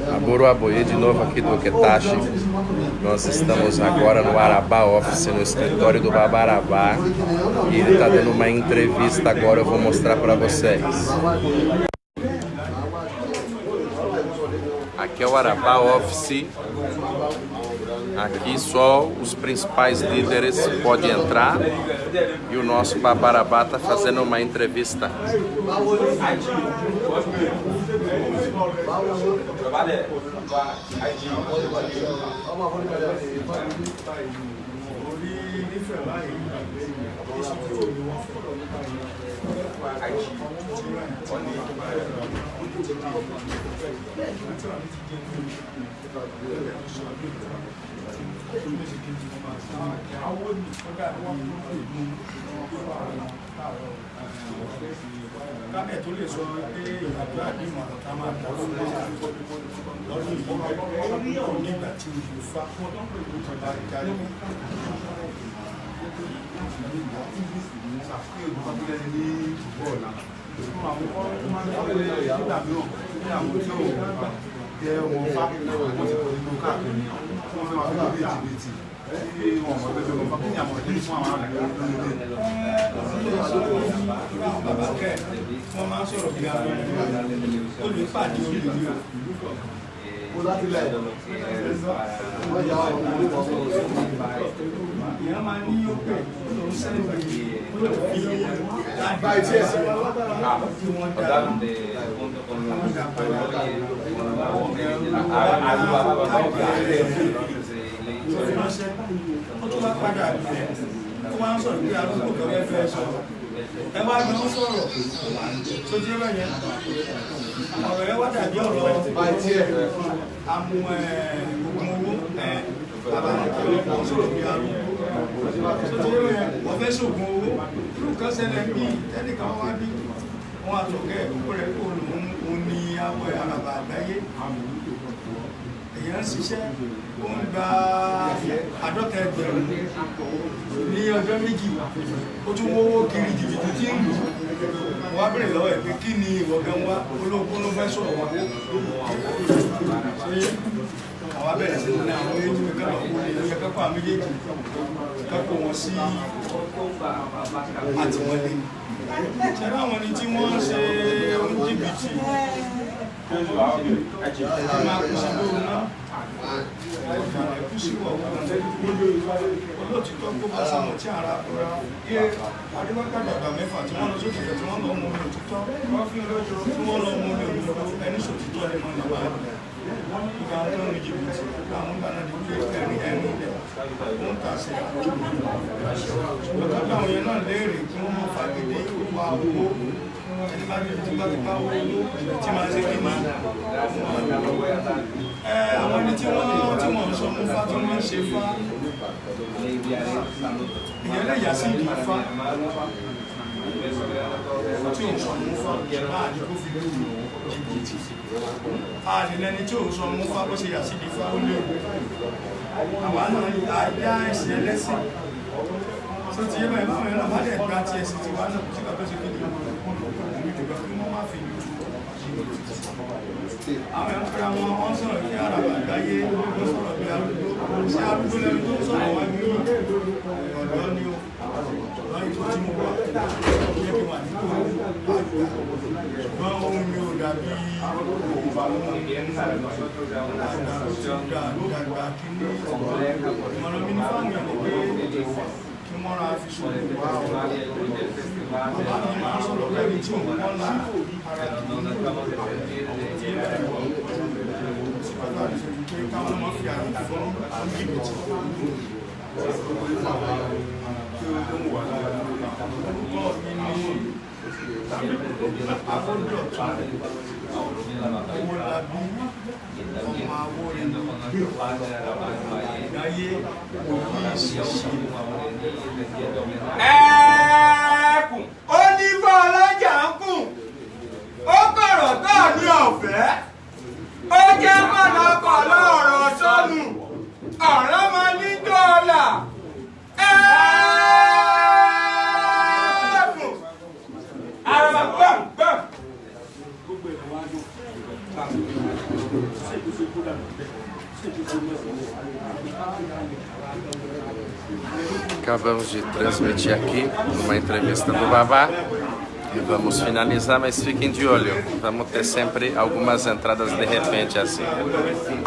Aboro Aboye de novo aqui do Oketashi. Nós estamos agora no Arabá Office, no escritório do Babarabá. E ele está dando uma entrevista agora, eu vou mostrar para vocês. Aqui é o Arabá Office. Aqui só os principais líderes podem entrar. E o nosso Babarabá está fazendo uma entrevista. Kábẹ̀ tó lè sọ pé ìrìnàjò àbí ìmọ̀ràn tá a máa dá fún wa lọ́dún yìí kò ní ìgbà tí oṣù fa bá jáde. Bàbá kẹ́ wọ́n máa ń sọ̀rọ̀ bí ara olùpàdé olùdí o. Ìyá máa ní yóò pè ló ń sẹ́yìn fi tí wọ́n dá wọ́n dá padà. Ránṣẹ́ ó tún wá padà bẹ̀ ó wá ń sọ̀rọ̀ pé arúgbó kan fẹ́ sọ̀rọ̀ ẹ wá jọ ń sọ̀rọ̀ tó jẹ́ bẹ́yẹn ọ̀rọ̀ yẹn wá dàbí ọ̀rọ̀ amú ogun owó bàbá ń sọ̀rọ̀ bí arúgbó tó jẹ́ bẹ́yẹn wọ́n fẹ́ sògùn owó irú kan ṣẹlẹ̀ bí tẹ́nìkan wá bí wọn àtọ̀kẹ́ ó rẹ̀ kó òun ní awọ àràbà àgbáyé èèyàn ń ṣiṣẹ́ ó ń gba 50,000 ní ọjọ́ méjì ó tún wówó kiri jìbìtì tí ń lù ú wọ́n á bèrè lọ́wọ́ ẹ̀ pé kí ni ìwọ gan wá ológun ló fẹ́ sọ̀rọ̀ wá ṣé àwa bẹ̀rẹ̀ sí ní àwọn méjì pé kálọ̀ kó lè yẹ kápá méjèèjì kápò wọn sí àtìmọ́lé ṣe láwọn ni tí wọ́n ṣe oníjìbìtì máa kú sí lóru náà kú sí wọ̀ olóòtítọ́ kó bá sọmọ tí ara kóra adébákàdàgbà mẹ́fà tí wọ́n lọ sókè tí wọ́n lọ mú omi òtítọ́ tí wọ́n lọ mú omi òtítọ́ ẹni sòtítọ́ ni wọ́n lọ bá ìgbà tó ń jìbìtì àwọn ìgbà náà di pé ẹni ẹni ilẹ̀ ó ń tà sí ṣùgbọ́n kábíyà àwọn yẹn náà léèrè kí wọ́n mọ̀ fagídí wá owó ẹni bá ti bá ti bá owó tí máa ṣe kí máa ẹ àwọn ẹni tí wọ́n ń sọ mú fá tí wọ́n ń ṣe fá ìyẹn lè yà sí ìdí fá tí ò ń sọ mú fá láàdí kó fi lù jìbìtì àlè lẹni tí ò ń sọ mú fá bó ṣe yà sí ìdí fá ó léwu àwa náà àyà ẹ̀sìn ẹlẹ́sìn tó ti yé báyìí báwọn yẹn náà bá dẹ̀ gba ti ẹ̀sìn tiwa náà kò sí ká tó ṣe kí ni ìjọba kí wọ́n má fi lù jìbìtì àwọn èèyàn fẹ́ra wọn wọ́n sọ̀rọ̀ kí àràbà àgbáyé wọ́n sọ̀rọ̀ bí arúgbó ṣé arúgbó lẹni tó ń sọ̀rọ̀ wá ní ọ̀dọ́ ni ó lọ́yìn tó tí mo wà jẹ́ kí wà nípò àgbà ṣùgbọ́n ohun mi ò dàbí àgbà tó ti dàgbà kí ní ìmọ̀ràn mi ní fáwọn èèyàn ni pé kí wọ́n ra fi ṣòwò wá ọ bàbá mi máa ń sọ̀rọ̀ pẹ́ni tí òun kọ́ là ara kì í tí ẹ sí pàtàkì ṣe pé káwọn máa fi àyè fún jìbìtì. Orúkọ mi ni Abọ́dọ̀tún Owólabí ọmọ Awórin Àgbáyé òbí ìṣìṣì. Ẹ̀ẹ́kùn ó ní bọ́ ọlọ́jà ń kùn ó kọ̀rọ̀ tọ́ ní ọ̀fẹ́ ó jẹ́ kọ̀lọ̀kọ̀lọ̀ ọ̀rọ̀ sọnù ọ̀rọ̀ mọ ní dọ́là. Ẹ̀ẹ́kùn àràbà gbọ̀ngbọ̀n. Acabamos de transmitir aqui uma entrevista do Babá e vamos finalizar, mas fiquem de olho. Vamos ter sempre algumas entradas de repente assim.